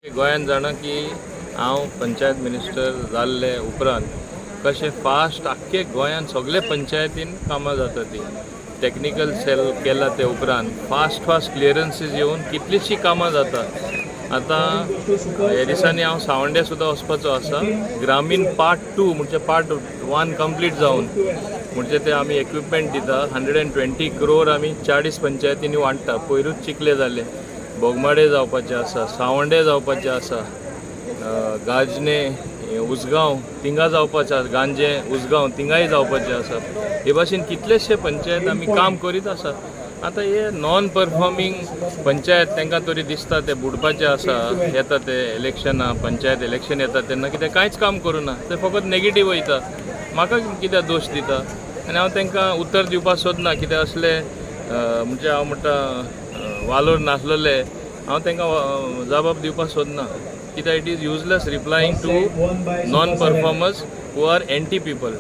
गोंयान जाणा की हांव पंचायत मिनिस्टर जाल्ले उपरांत कशें फास्ट आख्खे गोंयान सगळे पंचायतीन कामां जाता. ती टॅक्निकल सेल केला ते उपरांत फास्ट फास्ट क्लियरन्सीस येवन कितलींशीं कामां जाता. आतां ह्या दिसांनी हांव सांवड्ड्या सुद्दां वचपाचो आसा. ग्रामीण पार्ट टू, म्हणजे पार्ट वन कंप्लीट जावन, म्हणजे ते आमी इक्विपमेंट दिता. 120 क्रोर आमी 40 पंचायतींनी वांट्टा. पयरूच चिखले जाले, बोगमाडे जावपाचे आसा, सांवड्डे जावपाचे आसा, गाजणे, उसगांव थिंगा जावपाचें आसा, गांजे, उसगांव थिंगाय जावपाचें आसा. हे भाशेन कितलेशे पंचायत आमी काम करीत आसा. आतां हे नॉन परफॉर्मींग पंचायत, तांकां तरी दिसता ते बुडपाचे आसा. येता ते इलेक्शनां, पंचायत इलेक्शन येता तेन्ना कितें कांयच काम करुना, ते फकत नेगेटीव वयता. म्हाका कित्याक दोश दिता? आनी हांव तांकां उतर दिवपाक सोदना. कित्याक असले म्हणजे हांव म्हणटा वालोर नासलेले, हांव तांकां जबाब दिवपाक सोदना. कित्याक it is useless replying to non performers who are anti people.